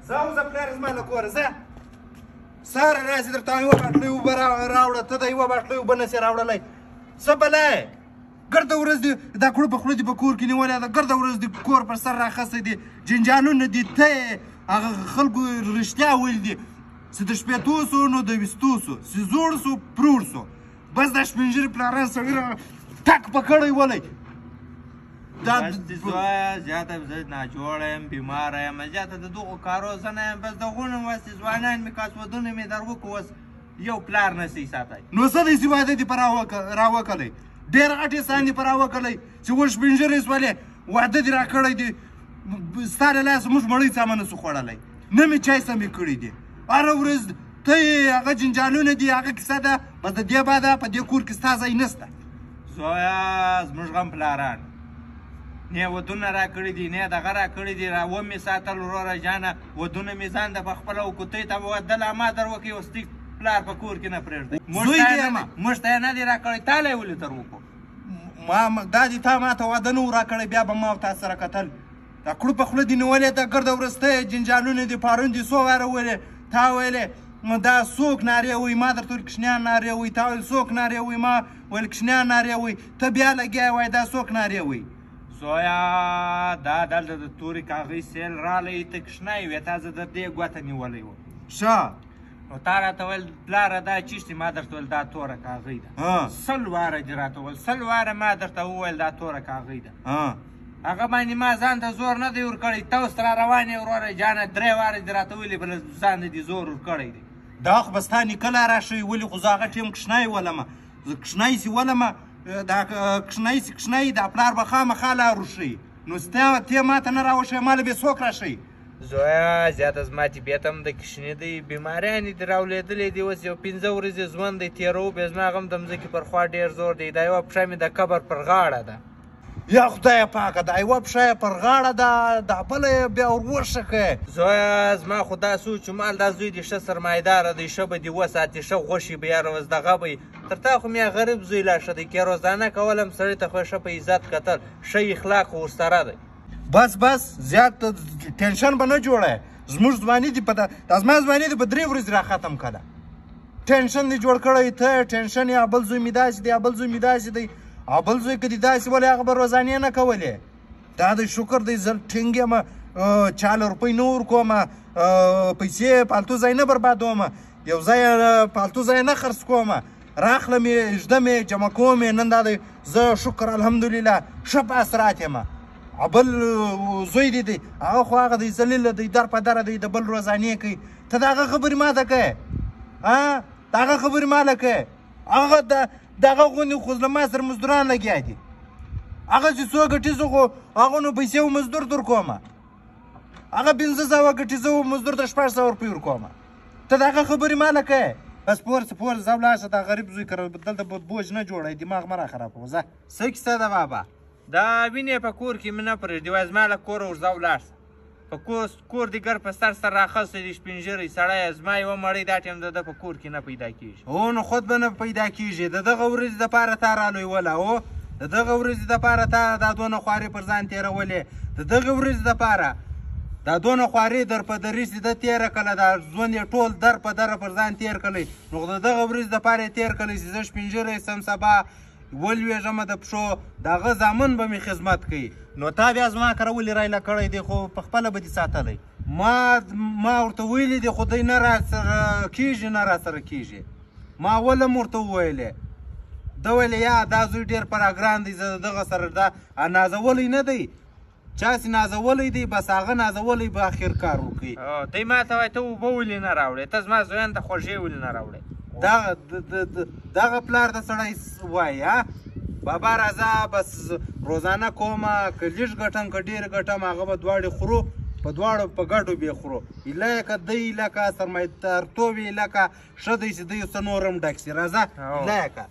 زه وځه پلار زما له کوره ځه. سهار راسې درته یوه باټلۍ اوبه راوړه، ته د یوه باټلۍ اوبه نسې راوړلی. څه بلا یې؟ ګرده ورځ دې دا کړو په خوله دې په کور کې نیولې ده، ګرده ورځ دې کور پر سر راخستی دی، جنجالونه دي، ته یې هغه خلکو رښتیا ویل دي چې د شپېتو سو نو د ویستو سو، چې زوړ سو پروړ سو. بس دا سپین ږیري پلاران سړي را ټک په کړی ولی. دا بس دې زویه زیاته زه ناجوړه یم، بیماره یم، زیاته د دغو کارو زه نه یم. بس د غونو وس ځوانان مې کاسودونه مې در وکړو، اوس یو پلار نه سي ساتی. نو څه دی چې واده دې په راوکلی؟ ډېر غټ احسان دې په راوکلی چې اوس سپین ږیری سولې، واده دې راکړی دی. ستا له لاسه موږ مړۍ څامه نه سو خوړلی، نه مې چای سمې کړي دي. هره ورځ ته یې هغه جنجالونه دي، هغه کیسه ده. بس د دې بعده په دې کور کې ستا ځای نسته. زویه زموږ غم پلاران نه ودونه راکړي دي، نه دغه راکړي دي، را ومې ساتل وروره جانه. ودونه مې ځان د په خپله وکړو، ته به واده لا ما در وکړي، اوس تی پلار په کور کې نه پرېږدي. زوی دی یم. موږ ته یې نه دی راکړی، تا له یې ولې در وکړو؟ ما دا دي تا ما ته واده نه و راکړی، بیا به ما او تا سره کتل. دا کړو په خوله دې نیولې ده، ګرده ورځ ته یې جنجالونه دي. پرون دې څو واره ویلې، تا ویلې دا څوک نارې وایي، ما درته ویل کوچنیان نارې وایي، تا ویل څوک نارې وایي، ما ویل کوچنیان نارې وایي، ته بیا لګیا وایې دا څوک نارې وایي. زویا دا دلته د تورې کاغۍ سیل رالی، ته کوچنی وې، تا زه د دې ګوته نیولی وم. ښه. نو تا راته ویل پلاره دا چیش دی؟ ما درته ویل دا توره کاغۍ ده. 100 واره دې راته ویل، 100 واره ما درته وویل دا توره کاغۍ ده. هغه باندې ما ځان ته زور نه دی ورکړی، ته اوس را روان یې وروره جانه، 3 واره دې راته ویلي، بله ځان ته دې زور ورکړی دی. دا خو به ستا نیکه لا راشي، ولې خو زه هغه ټیم کوچنی ولمه، زه کوچنی سي ولمه، دا کوچنی سي کوچنی دا پلار به خامخا لار وښیي. نو ستا ته ما ته نه راوښیې، ما له به څوک راښیي؟ زویه زیاته زما طبیعت هم د کوچني دی، بیماریانې دې راولېدلې دي، اوس یو 5 ورځې ژوند دی تېروو، بیا زما غم د مځکې پر خوا ډېر زور دی، دا یوه پښه مې د قبر پر غاړه ده. یا خدای پاکه، دا یوه پښه یې پر غاړه ده، دا بله یې بیا ور وښکې. زویه زما خو دا سوچ مال دا زوی دې ښه سرمایهداره دی، ښه به دې وساتي، ښه غوښې به هره ورځ دغه به وي. تر تا خو مې غریب زوی لا ښه دی، که روزانه کولم سړي ته خو ښه په عزت کتل، ښه اخلاق خو ورسره دی. بس بس زیات ټینشن به نه جوړی، زموږ ځواني دې په دا زما ځواني دې په 3 ورځې را ختم کړه. ټینشن دې جوړ کړی ته، ټینشن یا بل زوی مې داسې دی، یا بل زوی مې داسې دی، او بل زوی که دې داسې ولې هغه به روزانې نه کولې. دا دی شکر دی زه ټینګ یم، چا له روپۍ نه ورکوم، پیسې پالتو ځای نه بربادوم، یو ځای پالتو ځای نه خرڅ کوم، راخلم یې، ږدم یې، جمع کوم یې. نن دا دی زه شکر الحمدلله ښه په اثرات یم. او بل زوی دې دی هغه خو هغه دی ذلیله دی، در په دره دی، د بل روزانې کوي. ته د هغه خبرې ما ته کوې؟ د هغه خبرې ما له کوې؟ هغه د هغه غوندې خو له ما سره مزدوران لګیا دي، هغه چې څو ګټي زه خو هغه نو پیسې و مزدور در کومه، هغه 500 ګټي زه و مزدور ته 600 روپۍ ورکومه. ته د هغه خبرې ما له کوې؟ بس پور څه پور، ځه ولاړ شه، دا غریب زوی کره دلته به بوج نه جوړوي، دماغ مه را خرابوه. ځه. څه کیسه ده بابا؟ دا وینې په کور کې مې نه پرېږدي، وایي زما له کوره ورځه ولاړ شه. په کور دې ګر په سر سر راخستی دی، سپین ږیری سړی یې، زما یوه مړۍ دا ټیم د ده په کور کې نه پیدا کېږي. هو نو خود به نه پیدا کېږي، د دغه ورځې دپاره تا رالویوله، هو د دغه ورځې دپاره تا دا دونه خواري پر ځان تېرولې، د دغه ورځې دپاره دا دونه خواري در په دري چې ده تېره کړله، دا ژوند یې ټول در په دره پر ځان تېر کړی، نو د دغه ورځې دپاره یې تېر کړی چې زه سپین ږیری سم، سبا ولوېږمه د پښو، د هغه زامن به مې خدمت کوي. نو تا بیا زما کره ولې رایله کړی دی؟ خو په خپله به دې ساتلی. ما ورته ویلي دي، خو دی نه راسره کېږي، نه راسره کېږي. ما ولم ورته وویلې، ده ویلې یا دا زوی ډېر پراګران دی، زه د دغه سره دا نازولی نه دی، چا چې نازولی دی بس هغه نازولی به اخر کار وکړي. دی ما ته وایي ته اوبه ولې نه راوړې، ته زما زویان ته خوږې ولې نه راوړې؟ دغه پلار ته سړی وایي، ها بابا راځه بس روزانه کومه، که لږ ګټم که ډېر ګټم هغه به دواړې خورو، په دواړو په ګټو به یې خورو. ایله یې که دی ایله که سرمایهدارتوب یې ایله که ښه دی چې دی یو څه نور هم ډک شي. راځه ایله یې که.